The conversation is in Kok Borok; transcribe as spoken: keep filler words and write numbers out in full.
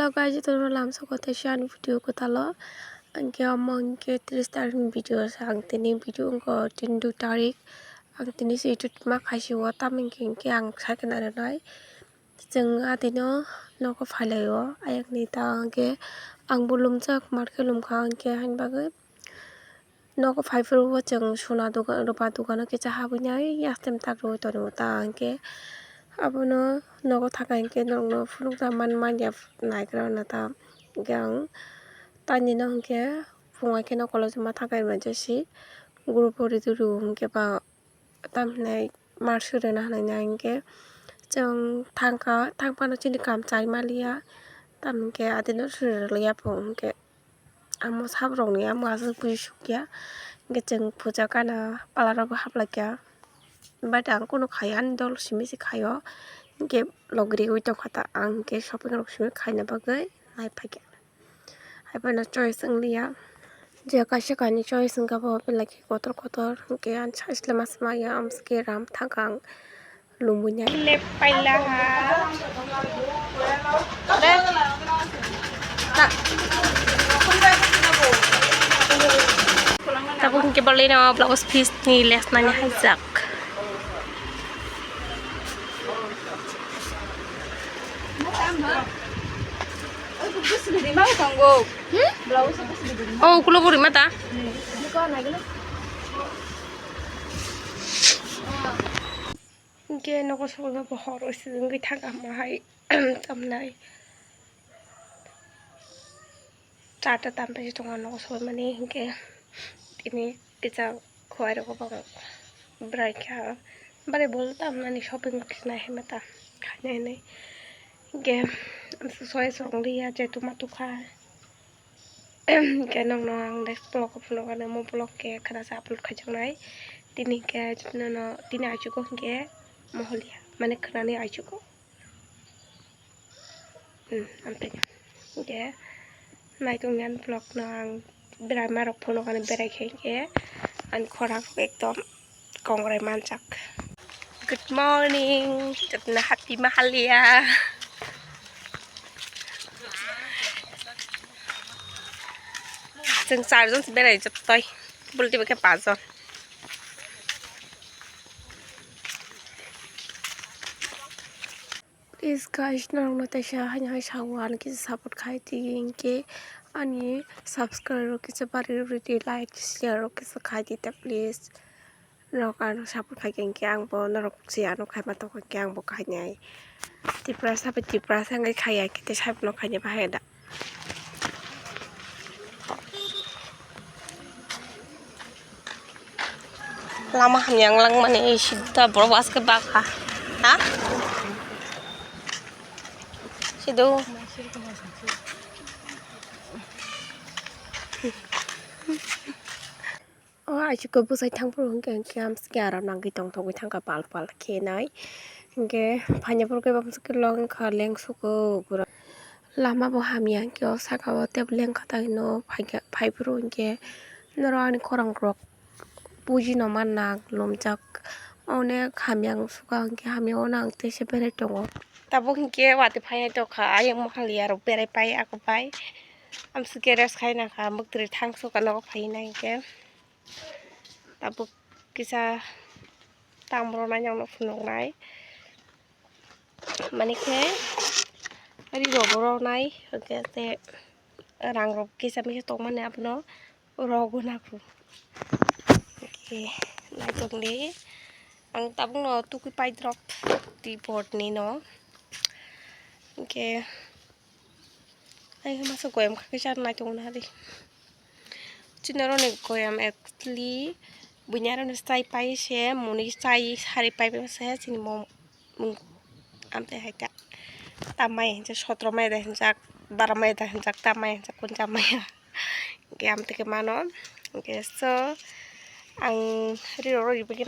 Hello guys, ito no lamsok kote siyan video kotalo. Angke omo angke tris tarik ni video sa ang tini video angko tini dui tarik. Ang tini si YouTube ma khaisi o tamangke angke ang sakhe nai nai. Chwng adino nogo phailaio ayang ni ta angke ang bo lumjak marke lumkha angke hain bagwi. Nogo phai phuru bo chwng suna dogan, rupa dogano kisa habwi nai yastem tak rwui tongo ta hwnkhe abono nogo thangkha hwnkhe norokno phunukna man manya naigra na ta hwnkhe ang taini no hwnkhe phungai kheno college ma thangkha emergency group o rwtwi rw hwnkhe ba tamhinai. Mar suri rwna hinwi na hinkhe chwng thangkha, thang phano chini kam chai maliya, tamo hinkhe adino suri rwliya po hinkhe amo sabrokni amo aswk bui sukya, hinkhe chwng puja gana parlour o bo haplaikha, but ang kunu khaiya ani dol simi se khaio, hinkhe logriui tongkha ta ang hinkhe shopping rok simi khaina bagwi nai phaikha. Hai phano choice wng liya. Je kaisa kainwi choice wngkha bo belai khe kotor kotor. Hwnkhe ani size le ma swmai ya, amsike ram thangkha ang lumui nai. Lep paila ha. Tabuk hwnkhe bolino blouse piece ni lace nani haijak. Oh, ukulo bo rima ta? Hwnkhe nogo sogwi bo hor wngwi thangkha, ma hai tamnai. Charta tam paisa tongo nogo sogwi mani, hwnkhe tini kisa. Khowai rok bo bwrai kha, bari bol tam nani shopping rok khe nai hai mata khainai hinwi. Hwnkhe amsa soi song liya jehetu ma tukha. Hwnkhe nokno ang next vlog o phunukgano, omo vlog khe khana sa upload khaijaknai. Tini hwnkhe nono tini aichugo hwnkhe moholiya mane khwnani aichugo. Hmm, amtwi. Hwnkhe naitok ni ani vlog no ang berai ma rok phunukgani berai khe hwnkhe ani khorang rok ekdom kongrai manjak. Good morning, jotno happy Mahalaya. Chwng charjon se berai jottoi, bulti bo khe pajon. Please guys, norokno teisa haino hai sao, ano kisa support khai di, hinkhe ani subscribe rok kisa bari rwdi, like share rok kisa khai di ta please. Norok ano support khai khe hinkhe ang bo norok se ano khaima tongkha hinkhe ang bo khainai. Tiprasa bai Tiprasa wngwi khaiya hinkhe tei sabo no khainai bahai da. Lama hamya wng langmani sida borok aske bakha. Ha? Sido. O aichugo bwsai thang phuru hwnkhe, hwnkhe amsike aro nangwi tongthogwi thangkha pal pal khe nai. Hwnkhe phaina phuru khe bamsike long wngkha, lengsugo pura. Lama bo hamya hwnkhe o saka o tei lengkha tai no phaikha, phai phuru hwnkhe norok ani khorang rok buji no manna ang lumjak. Onek hamya wng sukha hwnkhe hamya o nang teisa berai tongo. Tabuk hwnkhe watwi phainai tongkha, ayang mohaliya rok berai pai ako bai. Amsike rest khai nangkha, mwktwrwi thang sukha nogo phai nai hwnkhe. Tabuk kisa tamrok nai nokno phunuknai. Mani khe ri rok bo roknai, hwnkhe tei rang rok kisa misa tongmani abono rogo nago. Hwnkhe naitokni ang tabukno tukui paidrop twi bordni no. Hwnkhe. Ai masa goyam kha khe char nai tongo na di. Chini oro ni goyam actually buini aro ni chai pai se muni chai sari pai se chini mom amte hai ta. Tamai hinse sotro mai da hinjak, baro mai da hinjak, tamai hinjak, kunja mai. Hwnkhe amte khe mano. Hwnkhe so ang ri rok ri bagwi.